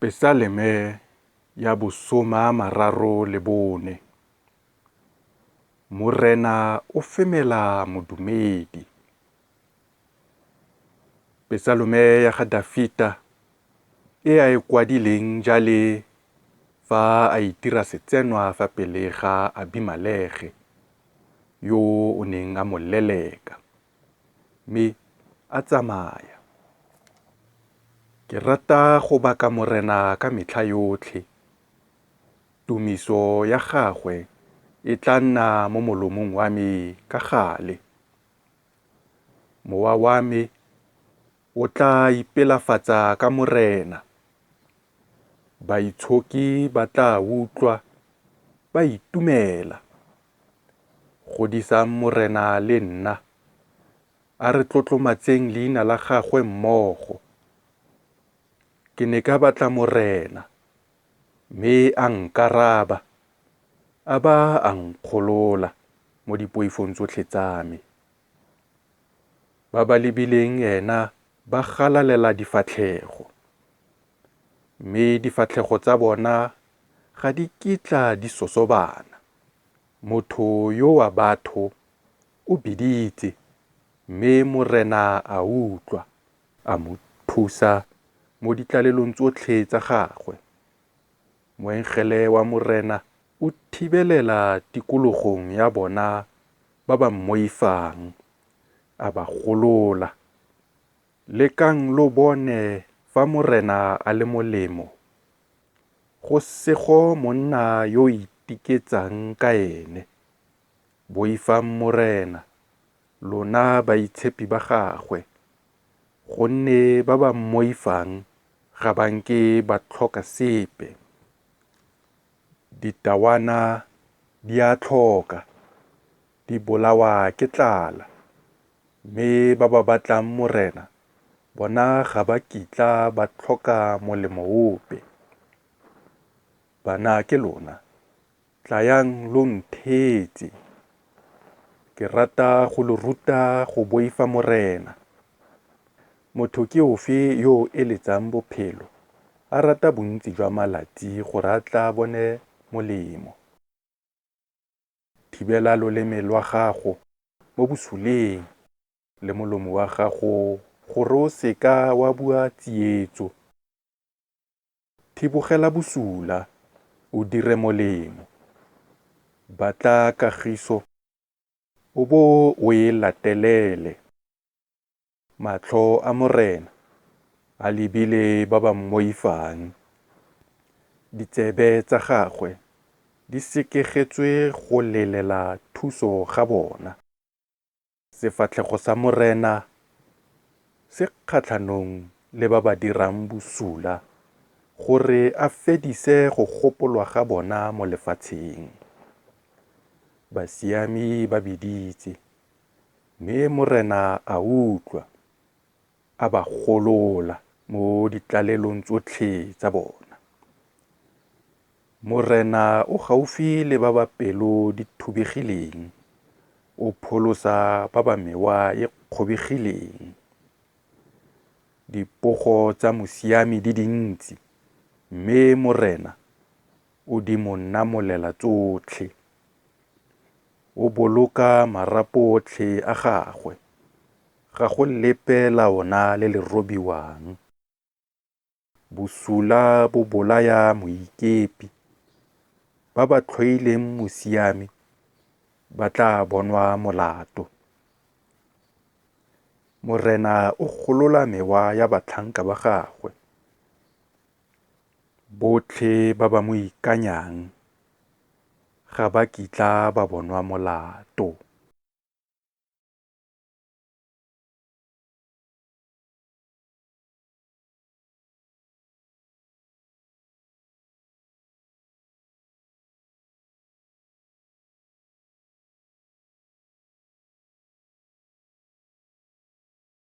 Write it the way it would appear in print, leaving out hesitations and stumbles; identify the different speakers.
Speaker 1: Pesaleme ya bosomamararo le bone. Morena o femela modumedi. Pesalome ya ga Dafita e a e kwadileng jale fa a itira setsenwa fa pele ga Abimelege yo o neng a mo leleka, mme a tsamaya. Ke rata go baka Morena ka metlha yotlhe, tumiso ya gagwe e tla nna mo molomong wa me ka gale. Mowa wa me o tla ipelafatsa ka Morena, baitshoki ba tla utlwa, ba itumela. Godisang Morena le nna, a re tlotlomatseng leina la gagwe mmogo. Ke ne ka batla Morena, mme a nkaraba, a ba a nkgolola mo dipoifong tsotlhe tsa me. Ba ba lebileng ena ba galalela difatlhego, mme difatlhego tsa bona ga di kitla di sosobana. Motho yo wa batho o biditse, mme Morena a utlwa, a mo thusa mo ditlalelong tsotlhe tsa gagwe. Moengele wa Morena o thibelela tikologong ya bona ba ba mmoifang, a ba golola. Lekang lo bone fa Morena a le molemo, go sego monna yo o itiketsang ka ene. Boifang Morena, lona baitshepi ba gagwe, gonne ba ba mmoifang ga ba nke ba tlhoka sepe. Ditawana di a tlhoka, di bolawa ke tlala, mme ba ba batlang Morena bona ga ba kitla ba tlhoka molemo ope. Bana ke lona, tlayang lo ntheetse, ke rata go lo ruta go boifa Morena. Motho ke ofe yo o eletsang bophelo, a rata bontsi jwa malatsi gore a tle a bone molemo? Thibela loleme lwa gago mo bosuleng le molomo wa gago gore o se ka wa bua tsietso. Thibogela bosula, o dire molemo, batla kagiso, o bo o e latelele. Matlho a Morena a lebile ba ba mmoifang, ditsebe tsa gagwe di sekegetswe go lelela thuso ga bona. Sefatlhego sa Morena se kgatlhanong le ba ba dirang bosula gore a fedise go gopolwa ga bona mo lefatsheng. Basiami ba biditse, mme Morena a utlwa, a ba golola mo ditlalelong tsotlhe tsa bona. Morena o gaufi le ba ba pelo di thubegileng, o pholosa ba ba mewa e kgobegileng. Dipogo tsa mosiami di dintsi, mme Morena o di mo namolela tsotlhe. O boloka marapo otlhe a gagwe, ga go lepe la ona le le robiwang. Bosula bo bolaya moikepi, ba ba tlhoileng mosiami ba tla bonwa molato. Morena o golola mewa ya batlhanka ba gagwe, botlhe ba ba mo ikanyang ga ba kitla ba bonwa molato.